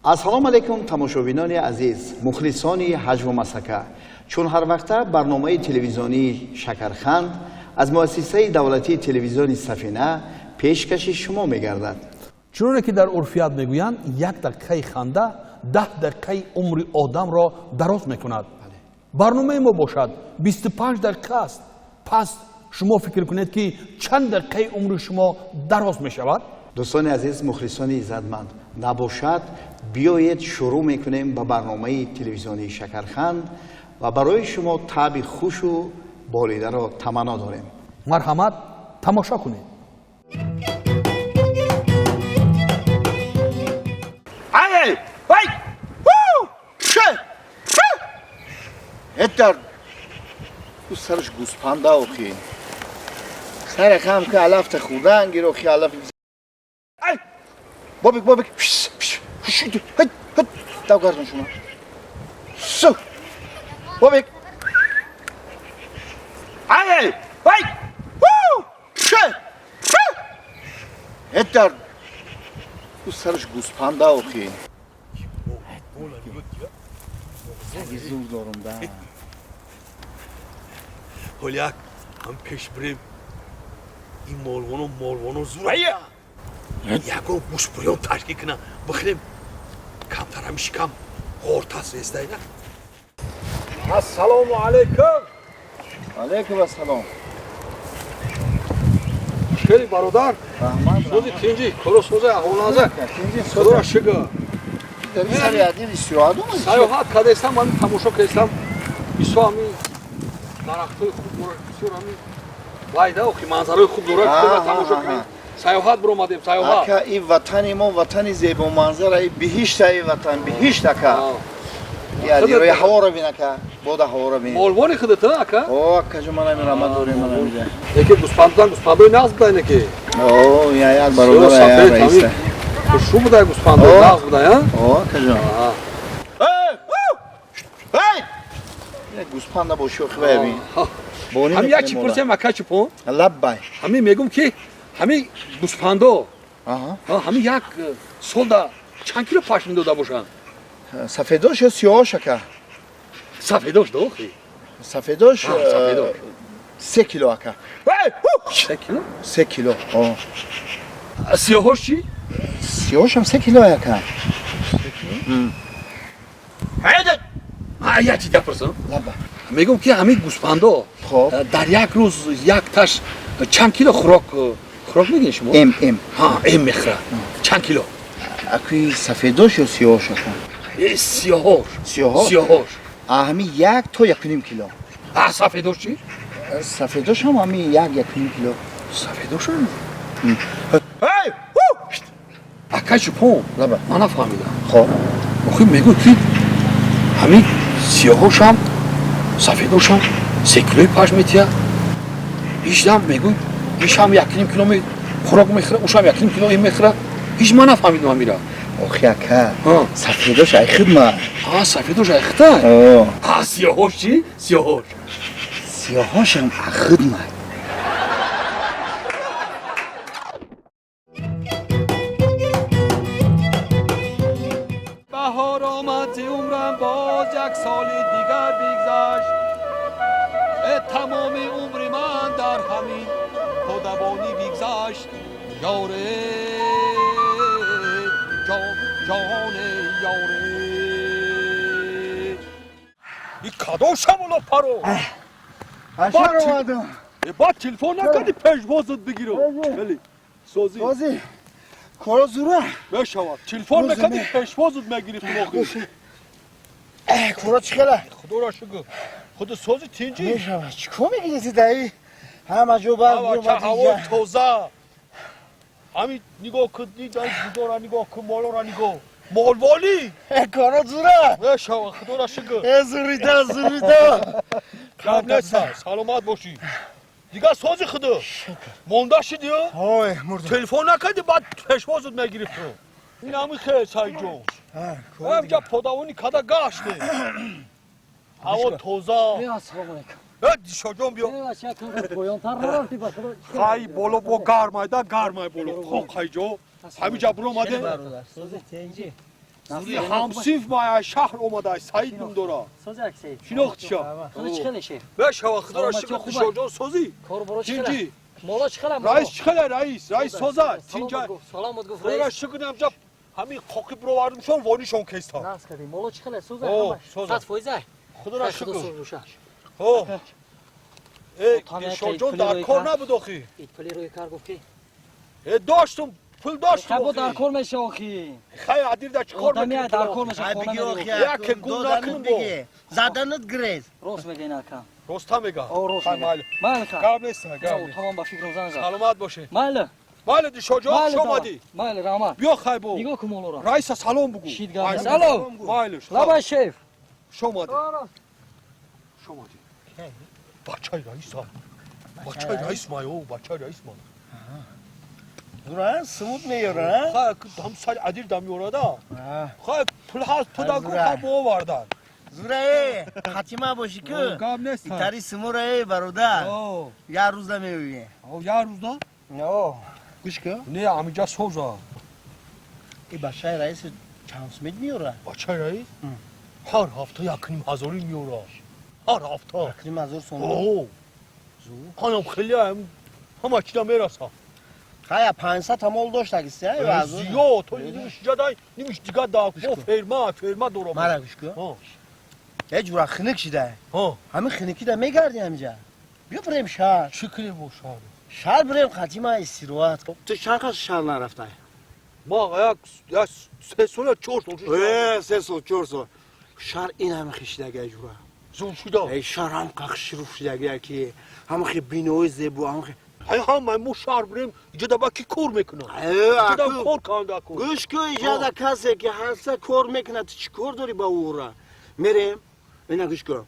Ассалому алайкум, тамошобинони азиз, мухлисони ҳаҷву масхака. Чун ҳар вақта барномаи телевизионии Шакарханд аз муассисаи давлатии телевизиони Сафина пешкаши шумо мегардад. Чуноне ки дар урфият мегӯянд, як дақиқаи ханда 10 дақиқаи умри одамро дароз мекунад. Барномаи мо бошад 25 дақиқа аст. Пас шумо фикр кунед, ки чанд дақиқаи умри шумо дароз мешавад? Дӯстони азиз, мухлисони иззатманд, набошад, биёед шурӯъ мекунем ба барномаи телевизионии Шакарханд ва барои шумо таъби хушу болидаро таманно дорем. Марҳамат, тамошо кунед. Ай! Ай! Ше! Дар ӯ сараш гӯспанда охи. Сара хам ки алафта хӯрдан гир охи алаф. Ай! Бобик, бобик. Дав гардон шумо. Су! Бобик. Ай! Ай! Ше! Дар ӯ сараш гӯспанда охи. Саги зур дорум да. Ҳоляк ҳам пеш бирем, ин молвоно молвоно зурая ягон гӯшбурён ташкил кина бихӯрем, камтар ҳами шикам ғортас рестайна. Ассалому алайкум. Алайкум ассалом. Хеле бародар. Раҳмат. Сози тинҷи, коро соза, аҳволназа. Тинҷи. Худоро шукр. Дар ин сари адим истироҳат омадӣ? Саёҳат кардастам, ҳамин тамошо кардастам. Бисёр ҳамин дарахтҳои хуб дорад, бисёр ҳамин вайда охи манзараҳои хуб дорад, ки тамошо кунем. Саёҳат биромадем, саёҳат. Ака, ин ватани мо ватани зебоманзара, ин биҳишта, ин ватан биҳишт, ака. Ядирои ҳаворо бин, ака, бода ҳаворо бин. Молвони худат, ака? О, акаҷо, ман ҳамин рамат дорем, ман ҳаминҷа. Яке гӯспандан, гӯспандои нағз буда инаки. О, я як бародар, я раиса. Хушу буда гӯспандои нағз буда, а? О, акаҷо. Эй! Як гӯспанда боши, охи вая бин. Ҳамин як чӣ пурсем, ака Чупон? Лаббай. Ҳамин мегум, ки ҳамин гӯспандо ҳамин як солда чанд кило пашм дода бошанд? Сафедош ё сиёҳош, ака? Сафедош да охи. Сафедош. Сафедош. 3 кило, ака. 3 кило? 3 кило. Сиёҳош чӣ? Сиёҳошам 3 кило, ака. Як чиз пурсам. Лаббай. Мегум, ки ҳамин гӯспандо дар як рӯз як таш чанд кило хӯрок мегӯед шумо? Эм, эм. Ҳа, эм мехӯрад. Чанд кило? Акуи сафедош ё сиёҳош, ака? Сиёҳош. Сиёҳош? Сиёҳош. Ҳамин 1 то 1.5 кило. А сафедош чӣ? Сафедош ҳам ҳамин 1, 1.5 кило. Сафедошам? Ака Чупон, ман нафаҳмидам. Хоб. Охи мегӯ, ки ҳамин сиёҳошам сафедошам 3 килои пашм метиҳад. Ҳичдам мегӯ, ишам 1.5 кило хӯрок мехӯрад, ушам 1.5 кило ин мехӯрад. Ҳич ман нафаҳмидам ҳамира. Охи, ака, сафедош айхидма. А, сафедош айхида? А сиёҳош чӣ? Сиёҳош. Сиёҳошам ахидма. Баҳор омад, зи умрам боз як соли дигар бигзашт. Э, тамоми умри ман дар ҳамин подавонӣ бигзашт. Ёре, ҷоне, ёре. И кадом шамоло паро? Ҳашар омадам. Баъд телефон накардӣ, пешвозат бигирам. Бели, созӣ. Созӣ. Коро зура. Мешавад. Телефон мекардӣ, пешвозат мегирифтам охи. Коро чӣ хела? Худоро шукр. Худи сози тинҷӣ. Мешавад. Чӣ кор мегирифтӣ даи? Ҳама ҷо барг омад. Ҳаво тоза. Ҳамин нигоҳ кун, дидора нигоҳ кун, молора нигоҳ. Молволӣ. Коро зура. Мешавад, худоро шукр. Зурида, зурида. Гап нест, саломат бошӣ. Дигар сози худу. Монда шидӣ? Ой, мурдам. Телефон накардӣ, баъд пешвозат мегирифтам. Ин ҳамин хел, Сайҷон. Ҳамҷа подавонӣ када гаштем. Ҳаво тоза. Ассалому алайкум. Дишоҷон, биё. Хай, боло бо гармайда, гармай боло. Хо, хайҷо. Ҳамиҷа биромадем. Сози тинҷи. Ҳамсинф ма шаҳр омада, Саид ном дора. Сози ак Саид. Шинохтиша. Худо чӣ хеле шеф? Бешава, худоро шукр, Дилшодҷон, созӣ? Кор боро чӣ Тинҷӣ? хеле? Мола чӣ хеле? Раис чӣ хеле, раис? Раис соза, тинҷа. Саломат гуфт Худоро раис. шукр, амҷа ҳамин қоқи бировардимшон, вонишон кеста. Нас кардем. Мола чӣ хеле? Соза О, ҳамаш. соза. 100% ай. Худоро Худо шукр. соз боша. О. Э, О, Дилшодҷон пули дар рӯй кор кард. набуд охи. Ит пули рӯй кар гуфт ки. Э, доштум, пул доштум. Хабо охи. дар кор меша охи. Хай, адир да чӣ кор Одами мекунӣ? дар кор меша Ай хона биги мери. охи. Яке гум накун бо. Заданат грез. Рост мега ин ака. Роста мега. О, рост Хай, мега. майли. Майли ха. Гап нест, гап нест. Тамом, ба фикрам занг зад. Саломат бошед. Майли. Майли, Дилшодҷон, Майли. хуш омадӣ. Майли, раҳмат. Биё, хай бо. Нигоҳ кун молоро. Раиса салом бугу. Шид гап нест. Ай, Алло. Майли. Лабай шеф. Хуш омадӣ. Хуш омадӣ. Бачаи раиса. Бачаи раис ма, ё, бачаи раис ма. Зура смут меёра. Хай, ҳам сари адир да меорада. Хай, пул ҳаст, пул ку Зура. хай бовардан. Зура э, хатима боши ку. Гап нест. Итари симура э, бародар. О, Я рӯз да меоӣ. о, як рӯз да? О, гӯш кун. Не, ҳаминҷа соза. И бачаи раис чанд сумет меёра? Бачаи раис? Ҳар ҳафта 1,5 ҳазорӣ меёра. Ҳар ҳафта. 1,5 ҳазор сомон. О, ҳанам хеле ҳама чида мераса. Хая 500 мол доштагиси, ай вазор. Зиёд, то нимиш ҷадай, нимиш дига да, бо ферма, ферма дорам. Мара гӯш кун. Ҳо. Э ҷура хиник шида. Ҳо. Ҳамин хиникида мегарди ҳамиҷа. Биё бирем шаҳр. Чӣ кунем бо шаҳр? Шаҳр бирем хатима истироҳат. Ту чанд қас шаҳр нарафтай? Ма як 3 сол ё 4 сол шуд. Э, 3 сол, 4 сол. Шаҳр ин ҳама хишидага ҷура. Зур шуда. Эй, шаҳр ҳам қахшируф шидага ки ҳама хи бинои зебо, ҳама хи Ҳай, ҳама мо шаҳр бирем, иҷода ба ки кор мекунам? Э, Иҷода аку- кор канда ку. Гӯш кун, иҷода касе ки ҳаста кор мекунад, ту чӣ кор дорӣ ба ӯра? Мерем, ина гӯш кун.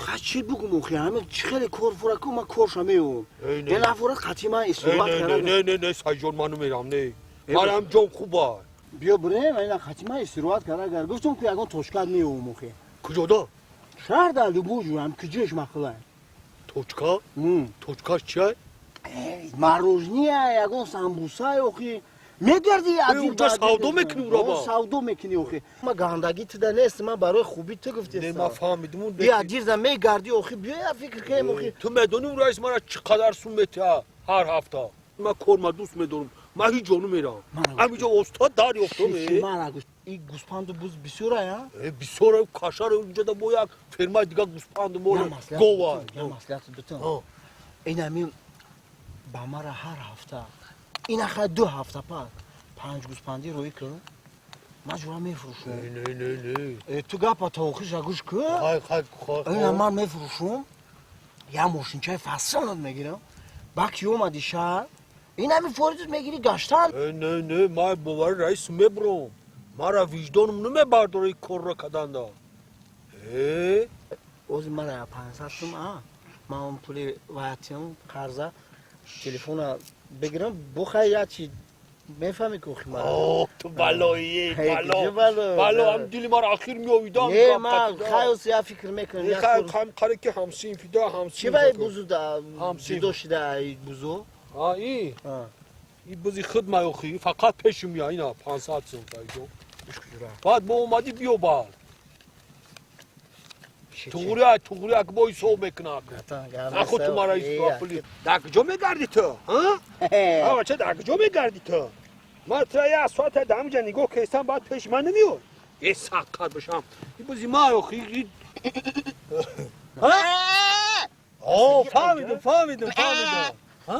Ха чӣ бугум охи, ҳами чӣ хеле кор фура ку, ман корша меём. Эй, не. Е нафура қатима Не, истироҳат не, карда. не, не, не, Сайҷон, ман намерам, не. Э, Манам ҷон хуба. Биё бирем, ина қатима истироҳат карда. Гар гуфтум ки ягон точкат меём охи. Куҷода? Шаҳр дар любой ҷо, ҳам куҷош мақулай. Точка? Точкаш чия? Мороженое, ягон самбуса охи. Мегарди. Э, унҷа савдо мекунӣ ура ба? Савдо мекунӣ охи. Ма гандагӣ туда нест, ман барои хубӣ ту Не, гуфтестам. ман фаҳмидим. Бия дирза мегарди охи, биё я фикр кунем охи. Ту медонӣ раис мара чӣ қадар сум метиҳа ҳар ҳафта? Ман кор ма дӯст медорам. Ман ҳеҷ ҷо намерам. Ҳаминҷо устод дарёфтам. Ши, мара гӯш. И гӯспанду буз бисёр ая? Э, бисёр кашар унҷа да бо як фермаи дига гӯспанду мола гова. Я маслиҳат битам. Ҳо. Ин ҳамин ба мара ҳар ҳафта. Ин аха 2 ҳафта пас панҷ гӯспандӣ рӯй кун. Ман ҷура мефурӯшам. Не, не, не, не. Э, ту гапа то охиша гӯш кун. Хай, хай, хай. Ина ман мефурӯшам, я мошинчаи фасонат мегирам. Ба ки омади шаҳр, ин ҳамин форидут мегирӣ гаштан. Э, не, не, ман бовари раис мебурам. Мара виҷдонам намебардора ин корро карданда. Э, Ози мара 500 сум, а ман он пули ваятиам қарза телефона бигирам, бухай я чи мефаҳми ки охи мара. О, ту балои, Ҳей, бало. куҷо бало? Бало, ҳам дили мара ахир меовидан. Не, ман хайос я фикр мекунам. Не, хай, хам қаре ки ҳамсинфида, ҳамсинф. Чи вай бузу да Ҳамсинф. ҷудо шида ай бузу? А, и, А. и бузи худ маёхи, фақат пешим я, ина 500 сум сайҷо. Баъд мо омадӣ биё баъд. Туғри, туғри, ак бо ҳисоб мекунад. Ахо ту мара ҳисоб пули. Дар куҷо мегардӣ ту? Ҳа? А, бача, дар куҷо мегардӣ ту? Ман ту як соат дар ҳаминҷа нигоҳ кестам, баъд пеши ман намеой. Е, саққат бошам. И бузи ма охи. Ҳа? О, фаҳмидум, фаҳмидум, фаҳмидум. Ҳа?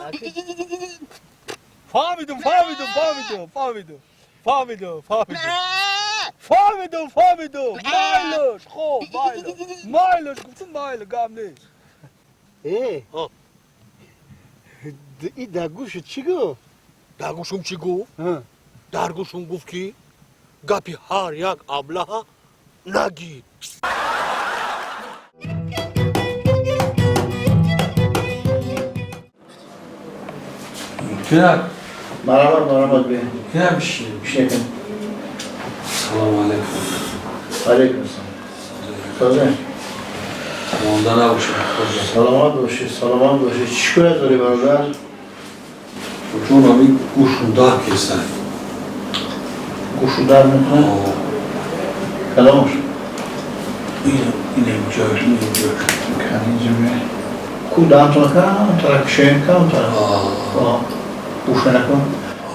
Фаҳмидум, фаҳмидум, фаҳмидум, фаҳмидум. Фаҳмидум, фаҳмидум. Фаҳмидум, фаҳмидум. Майлаш, хоб, майлаш. Майлаш, гуфтум майлаш, гап нест. Э, Ҳа. И дар гӯши чӣ гуфт? Дар гӯшум чӣ гуфт? Дар гӯшум гуфт ки гапи ҳар як аблаҳа нагир. Кина. Марҳамат, марҳамат, бе. Кина бишин. Бишнекун. Салому алейкум. Алейкум ассалом. Созем. Монда набошад. Саломат бошӣ, саломат бошӣ. Чӣ шикоят дорӣ, бародар? Чун ҳамин гӯшум дар кесай. Гӯшу дард мекунад? Кадомаш? Инем ҷош, инем ҷош. Ку даҳантона камтара кушоем, камтара. Гӯша накун.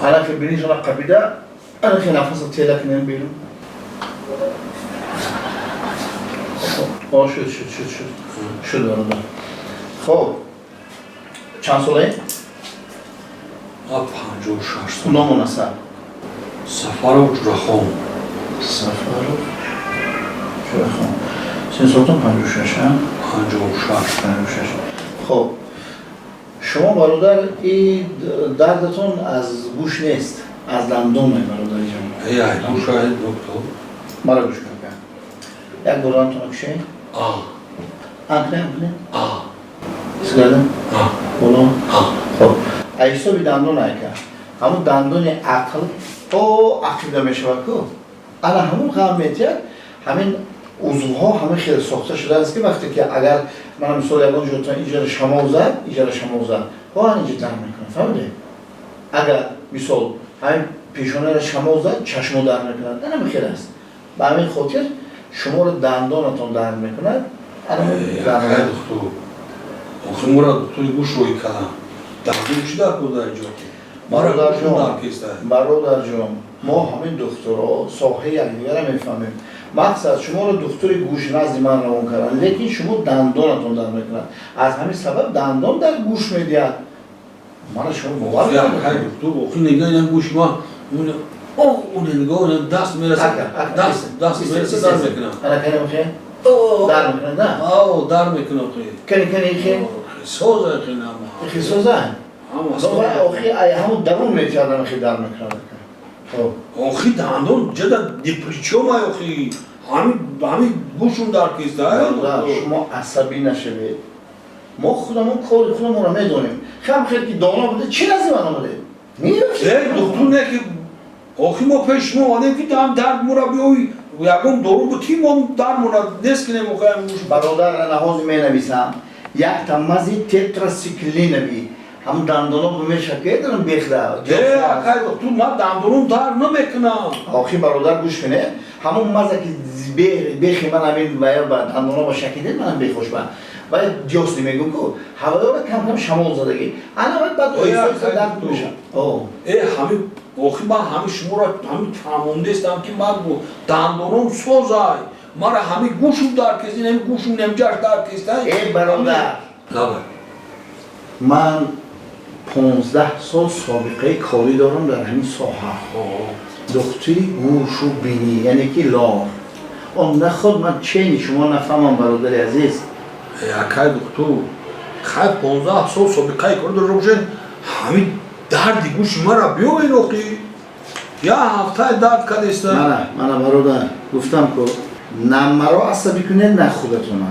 Алаки бинитона қабида, алаки нафаса тела кунем берун. Шуд, шуд, шуд, шуд. Шуд, бародар. Хоб, чанд солае? 56 сол. Ному насаб? Сафаров Ҷурахон. Сафаров Ҷурахон. Син солтон 56, а? 56. 56. Хоб, шумо бародар, и дардатон аз гӯш нест, аз дандон, бародари ҷон. Эй, ай гӯш, ай доктор. Мара гӯш кун. Як бор дандонтонро кушоед. Анкне, анкне. Ҳис кардам? Боло? Хоб, аз ҳисоби дандон айка. Ҳамун дандони ақл о ақида мешавад ку. Ана ҳамун ғам метиҳад, ҳамин узвҳо ҳамин хел сохта шудааст, ки вақте ки агар мана мисол ягон ҷотон иҷара шамол зад, иҷара шамол зад, ҳо инҷа дард мекунад, фаҳмидед? Агар мисол ҳамин пешонаро шамол зад, чашмо дард мекунад. Ана ҳамин хел аст. Ба ҳамин хотир шуморо дандонатон дард мекунад. Доктор, охир мора доктори гӯш рӯй кардам. Дандон чӣ дар кор дар инҷо? Бародарҷон, мо ҳамин духтуро соҳаи якдигара мефаҳмем. Мақсад, шуморо духтури гӯш назди ман равон карданд, лекин шумо дандонатон дард мекунад. Аз ҳамин сабаб дандон дар гӯш медиҳад. Мана шумо бовар доктор, охир нигоҳ, ин гӯши ман нигоҳ, даст мерасад, даст мерасад, дард мекунад. Ана кани мехе? Дард мекунад, на? Дард мекунад охи. Кани, кани хе? Соза хе нама. Хе соза? Охи ай ҳамун дарун метиҳад, охи дард мекунад. Охи дандон ҷада ни при чём ай охи. Ҳамин гӯшум дард киста. Шумо асабӣ нашавед. Мо худамон кори худамонро медонем. Хам хел ки доно буде, чӣ назди ман омадед? Э, духтур не ки охи мо пеш шумо омадем ки дам дард мура биёй, ягон дору бутӣ, мо дард мура нест кинем охи ҳамин гӯш. Бародар, наҳози менависам. Якта мази тетрасиклинови. Ҳамун дандоно мешакедарам бехда. Э, акай духтур, ман дандоном дард намекунам. Охи бародар, гӯш кунед. Ҳамун маза ки бехи ман ҳамин ба дандоно ба шакидед, манам бехуш ба. Вай диёсни мегӯм ку, ҳавоёра кам-кам шамол задагӣ. Ана вай баъд оҳиста дард мешавад. Э, ҳамин охи ман ҳамин шуморо ҳамин фаҳмондестам, ки ман дандоном созай. Мара ҳамин гӯшум дард кист, ин ҳамин гӯшум немҷаш дард кист. Э, бародар. Лабай. Ман 15 сол собиқаи корӣ дорам дар ҳамин соҳа. Духтури гӯшу бинӣ, яъне ки лор. Он наход ман чени шумо нафаҳмам, бародари азиз. Акай духтур, хай 15 сол собиқаи корӣ дошта бошед, ҳамин дарди гӯши мара биёвед охи. Я ҳафтаи дард кардеста. Мана, мана бародар, гуфтам ку, на маро асабӣ кунед, на худатона.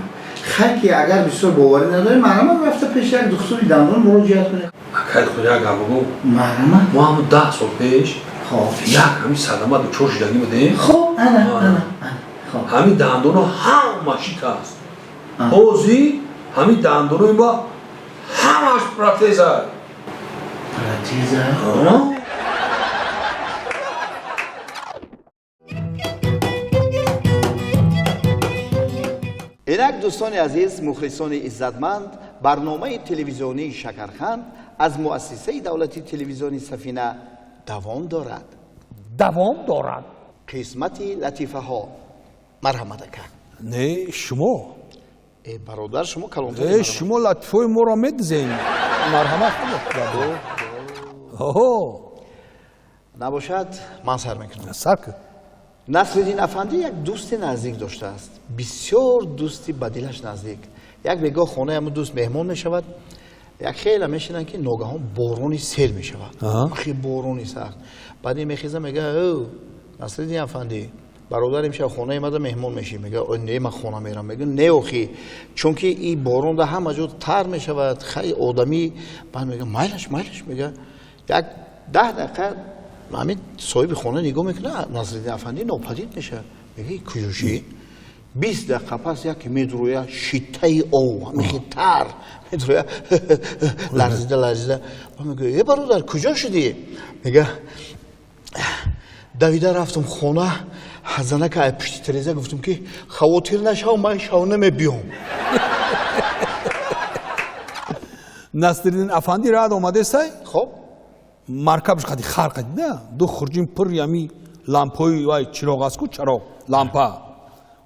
Хай ки агар бисёр боварӣ надоред, марҳамат, рафта пеши як духтури дандон муроҷиат кунед. Акай духтур, як гап бигӯ. Марҳамат. Мо ҳамун 10 сол пеш як ҳамин садама дучор шудагӣ будем. Хоб, ана, ана, ана. Ҳамин дандоно ҳама шикаст. Ҳозир ҳамин дандонои ма ҳамаш протеза. Протеза? Инак, дӯстони азиз, мухлисони иззатманд, барномаи телевизионии Шакарханд аз муассисаи давлатии телевизиони Сафина давом дорад. Давом дорад. Қисмати латифаҳо. Марҳамат, ака. Не, шумо. Э, бародар, шумо калонтар. Э, шумо латифаҳои моро медизем. Марҳамат. Оҳо. Набошад, ман сар мекунам. Сар кун. Насриддин афандӣ як дӯсти наздик доштааст, бисёр дӯсти ба дилаш наздик. Як бегоҳ хонаи ҳамун дӯст меҳмон мешавад. Як хеле мешинанд, ки ногаҳон борони сел мешавад, хе борони сахт. Баъд ин мехеза, мега: «Ӯ Насриддин афандӣ, бародар, имшаб хонаи мада меҳмон мешӣ». Мега: «Не, ман хона мерам». Мега: «Не, охи, чунки и борон да ҳама ҷо тар мешавад, хай одамӣ». Баъд мега: «Майлаш, майлаш». Мега, як 10 дақиқа ҳамин соҳиби хона нигоҳ мекунад, Насриддин афандӣ нопадид мешавад. Мега: «Куҷо шид?» 20 дақиқа пас яке медуроя, шиттаи ов, ҳамихи тар медуроя, ларзида ларзида. Мега: «Э, бародар, куҷо шудӣ?» Мега: Давида рафтам хона, занака ай пушти тереза гуфтам, ки хавотир нашав, ман шав намебиём. Насриддин афанди рад омадесай. Хоб. Маркабш қади хар қади да ду хурҷин пур ями лампои вай чироғ аст ку, чароғ, лампа.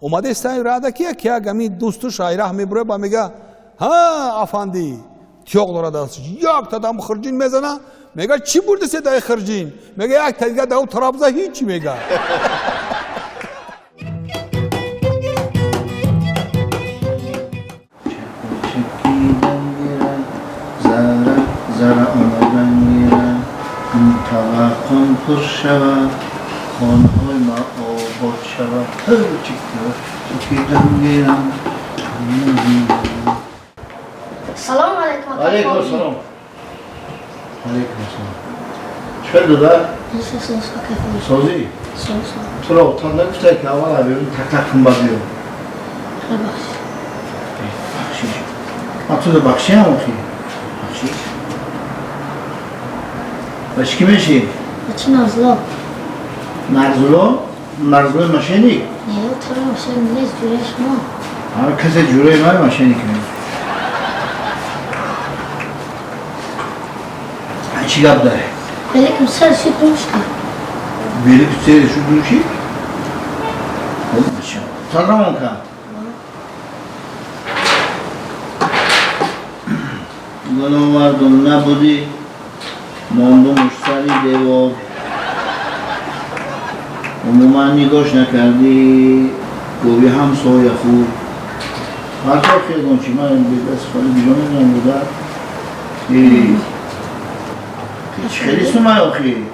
Омадесай рада ки як як ами дӯстуш айраҳ мебура ба мега: ҳа, афанди, тиёқ дорад дасташ, як тадам хурҷин мезана, мега: чӣ бурдасе дай хурҷин? Мега: як тадига дау тарабза ҳичи, мега. Зара зара омадан гира, таваққум пур шавад, хонаҳои ма обод шавад. Чикидан гирам. Салом алейкум. Алейкум ассалом. Алейкум ассалом. Чӣ дода? Созӣ? Туро отам нагуфтай, ки аввал аберун так-так кун, баъд биё? Бахшиш. Ман туро бахшиям охи. Бахшиш. Ба чӣ ки мешӣ? Чӣ Нарзуло? Нарзуло? Нарзулои мошенник? Не, туро мошенник нест, ҷӯраи шумо. Ҳар касе ҷӯраи ман мошенник нест. Чӣ гап дорӣ? Великим сер шуд душка. Велик сер шуд души? Салом кан. Гуноҳ мардум набудӣ, мондумуш сари девор. Умуман нигоҳш накардӣ, гови ҳамсоя худ. Ҳарто хелгон чи ман бедаст холи биҷо медонам буда. Хеле сумай охи.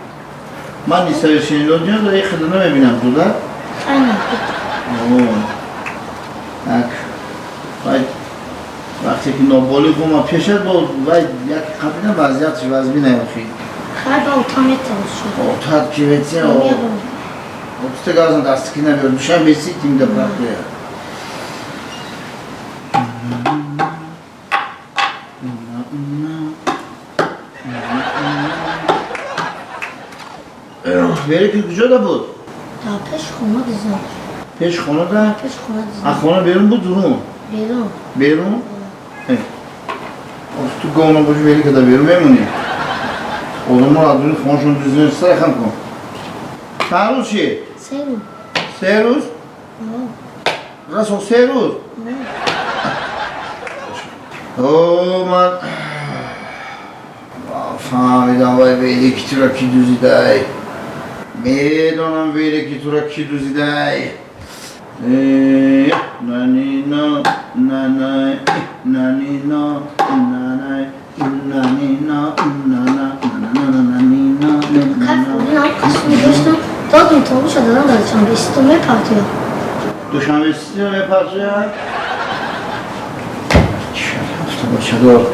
Ман несовершеннолетний дора хеле намебинам туда. Так. Вай вақте ки ноболиғ омад пешат, бо вай як қабила вазъиятш вазмина охи. Хай ба ота метавон шуд. Отат ки ветсе о. Отута газан дастики набиёр. Душанбе сити мида партия. Вери ки куҷода буд? Дар пеш хона дизам. Пеш хона да? Пеш хона дизам. А хона берун буд, дурун? Берун. Берун? Ту гона боши, вери када берун мемонӣ. Одамон аз дуни хонашон дузидан сара хам кун. Чанд рӯз шид? 3 рӯз. 3 рӯз? Расо 3 рӯз? О, ман фаҳмидам, вай велики тура ки дузидай. Медонам велики тура ки дузидай. Нанино, нанай, нанино, нанай, нанино, нана, нана, нанино, Кайф бинам қасми доштам, додум тобуша дадам дар душанбе сито мепартояд. Душанбе сито мепартояд? Бачадор.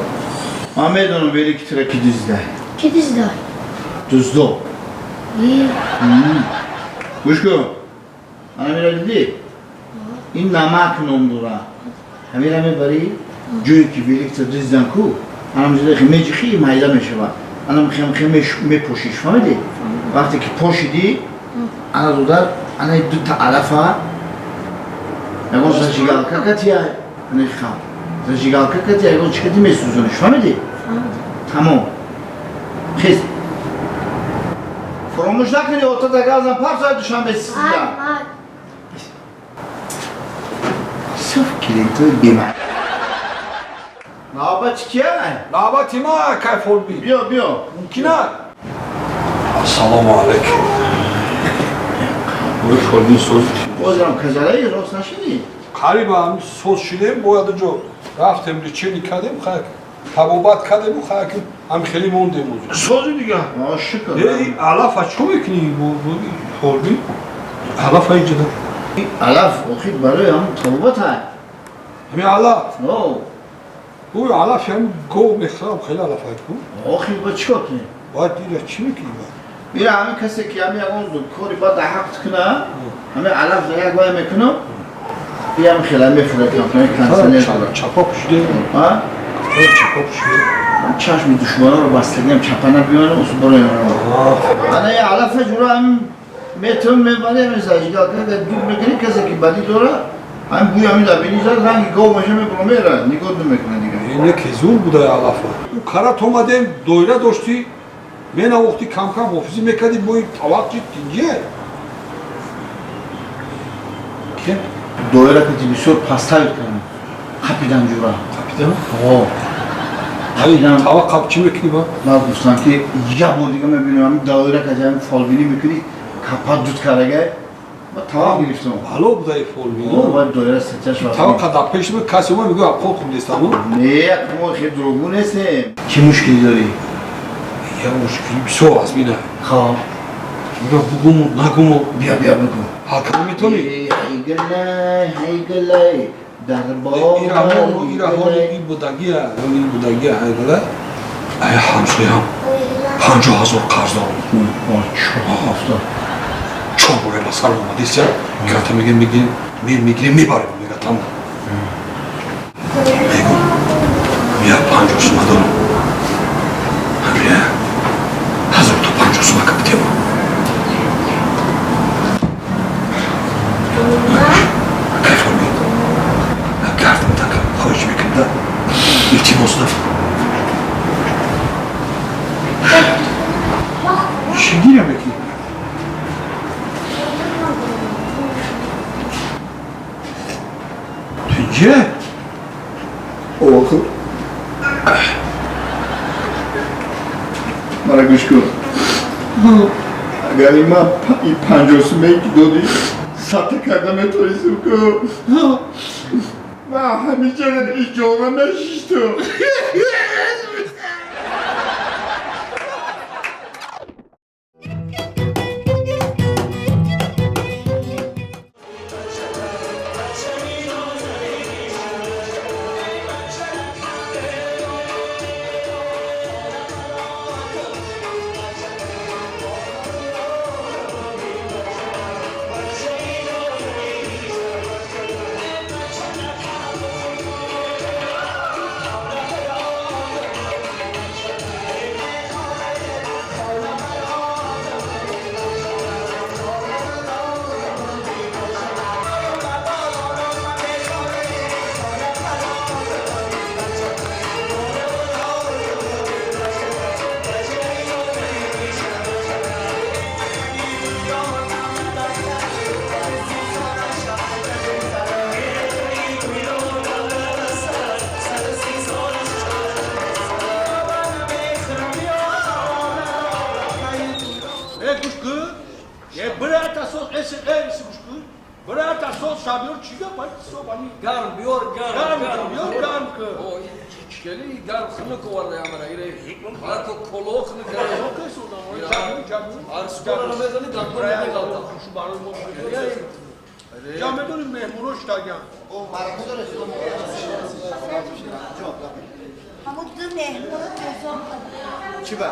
Ман медонам велики тура ки дузидай. Ки дузидай? Дуздо. Гӯш кун. Ана мера дидӣ? Ин намак ном дора. Ҳамира мебарӣ, ҷое ки великта дузидан ку, анам ҷода меҷихӣ, майда мешавад. Анам хем мепошиш, фаҳмидӣ? Вақте ки пошидӣ, ана додар, ана дута алафа, ягон зажигалка катия, ана хам. Зажигалка катия, ягон чӣ кати месӯзониш, фаҳмидӣ? Тамом. Хез. Фаромӯш накунӣ, отата газам партояд душанбе ситида. Саф клиентои бемаъни. Навбати кия? Навбати ма, кайфолби. Биё, биё. Мумкин аст? Ассалому алайкум. Ой, фолбин соз. Бозам казалаи рост нашидӣ? Қариба соз шидем, бояд ҷо рафтем, лечение кардем, хай табобат кардему, хай ҳам хеле мондем ӯзо. Сози дига. А, шукр. Эй, алафа чо мекунӣ, фолбин? Алафа иҷода. Алаф охи барои ҳам табобат ҳай. Ҳамин алаф? О. Ӯ алаф ҳам гов мехӯрам, хеле алаф ҳай ку. Охи ба чӣ кор кунӣ? Бояд ира чӣ мекунӣ баъд? Ира ҳамин касе ки ҳамин ягон кори бад дар ҳақт куна, ҳамин алаф дар як вай мекунам, иам хела мефурад, кондиционер дорад. Чапа пӯшиде? А? Чапа пӯшиде? Чашми душманаро бастагиам, чапа набиёнам, усу барои. Ана я алафа ҷура ҳамин Метон мебарем зажигалка дуд мекунӣ, касе ки бадӣ дора, ҳамин бӯи ҳамин дар бинӣ зад, ранги гов меша, мебура мера, нигоҳ намекунад дигар. Не ки зур буда алафа. Карат омадем, доира доштӣ, менавохтӣ, кам-кам ҳофизӣ мекардӣ, бои тавақ чи тинҷе. Ке? Доира кати бисёр паставит кардам. Қапидан ҷура. Қапидан? О. Қапидан. Тавақ қап чӣ мекунӣ ба? Ман гуфтам ки як бор дига мебинам, ҳамин доира кати ҳамин фолбинӣ мекунӣ, капа дуд кардага, ма тавақ гирифтам. Ало будаи фолбинӣ. О, вай доира сетяш вақт. Тавақ қадар пеш буд, касе омад мегӯяд, қол хуб нестам. Не, мо хеле дурӯғгӯ нестем. Чӣ мушкилӣ дорӣ? Я мушкилӣ бисёр аст, бина. Хоб. Бира бугуму, нагуму. Бия, бия бугу. Ҳал карда метавонӣ? Ҳайгалай, ҳайгалай, дар боғ. Ираҳоли ин будагия, ин будагия ҳайгалай. Ай ҳамсоям 50 000 қарз дорам. Чор бора ба сар омадист, карта мегирем, мегирем, мегирем, мебарем, мега там. Мегум, я 50 сума дорам. Ҳамия 1000 то 50 сума капитема. Кайф мед. Гардам так, хоҳиш мекунам да. Илтимос да. Чӣ гиря мекунӣ? Тинҷе? Охир. Мара гӯш кун. Агар ин ман ин 50 сумае ки додӣ, сатта карда метавонистам ку. Ман ҳамеша иҷора мешиштум. Гарм биёр, гарм, гарм биёр, гарм ки. Чикели гарм хунук оварда ямара, ире. Ҳатто коло хунук карда. Арскора намезани, дангор намеғалта. Ҷа медонӣ меҳмоно шитаган. Ҳамун ду меҳмоно безор Чӣ ба?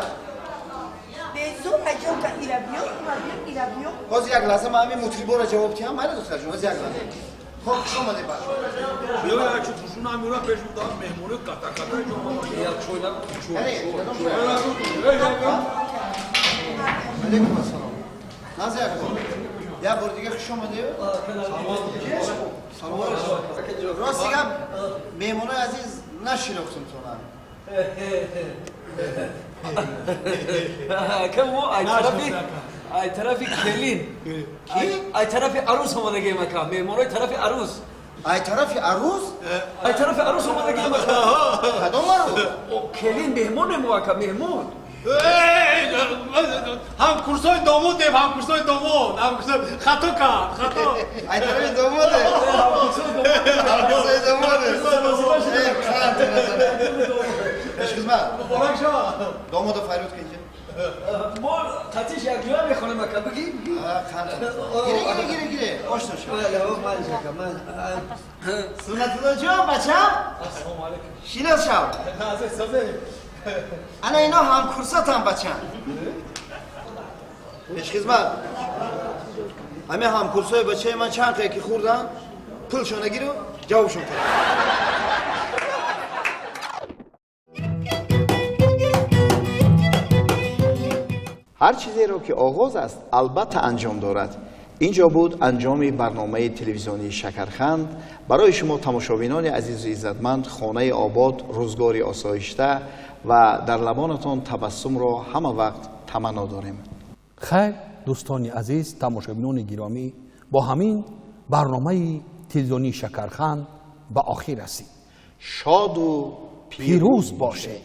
Безор аҷоб ка ира биё, ира биё, ира биё. Ҳозир як лаҳза ман ҳамин мутриборо ҷавоб диҳам, майла духтарҷон, ҳозир як лаҳза. Хоб, хуш омадед бача. Биё, якчи хушун амира пеш буда, меҳмоно ката-ката ҷо. Як чой на, чой. Алейкум ассалом. Наза як бор. Як бор дига хуш омадед. Салом. Рости гап, меҳмонои азиз, нашинохтум тона. Ака, мо ай тарафи келин. Ки? Ай тарафи арӯс омадагием, ака. Меҳмонои тарафи арӯс. Ай тарафи арӯс? Ай тарафи арӯс омадагием, ака. Кадом арӯс? Келин меҳмоне мо, ака, меҳмон. Ҳамкурсои домодем, ҳамкурсои домод, ҳамкурсои хато кард, хато. Ай тарафи домоде. Ҳамкурсои домоде. Пешхизмат. Муборак шавад. Домодо фарёд кунед. Мо қатиш якҷоя мехонем, ака, бигӣ. Гире, гире, гире, гире. Ошно шав. Суннатулло ҷон, бачам. Ассалому алайкум. Шинос шав. Ана ино ҳамкурсатам, бачам. Пешхизмат. Ҳамин ҳамкурсои бачаи ман чанд қае ки хӯрдан, пулшона гиру ҷавобшон кардам. Ҳар чизеро ки оғоз аст, албатта анҷом дорад. Инҷо буд анҷоми барномаи телевизионии Шакарханд. Барои шумо тамошобинони азизу иззатманд хонаи обод, рӯзгори осоишта ва дар лабонатон табассумро ҳама вақт таманно дорем. Хайр, дӯстони азиз, тамошобинони гиромӣ, бо ҳамин барномаи телевизионии Шакарханд ба охир расид. Шоду пирӯз бошед.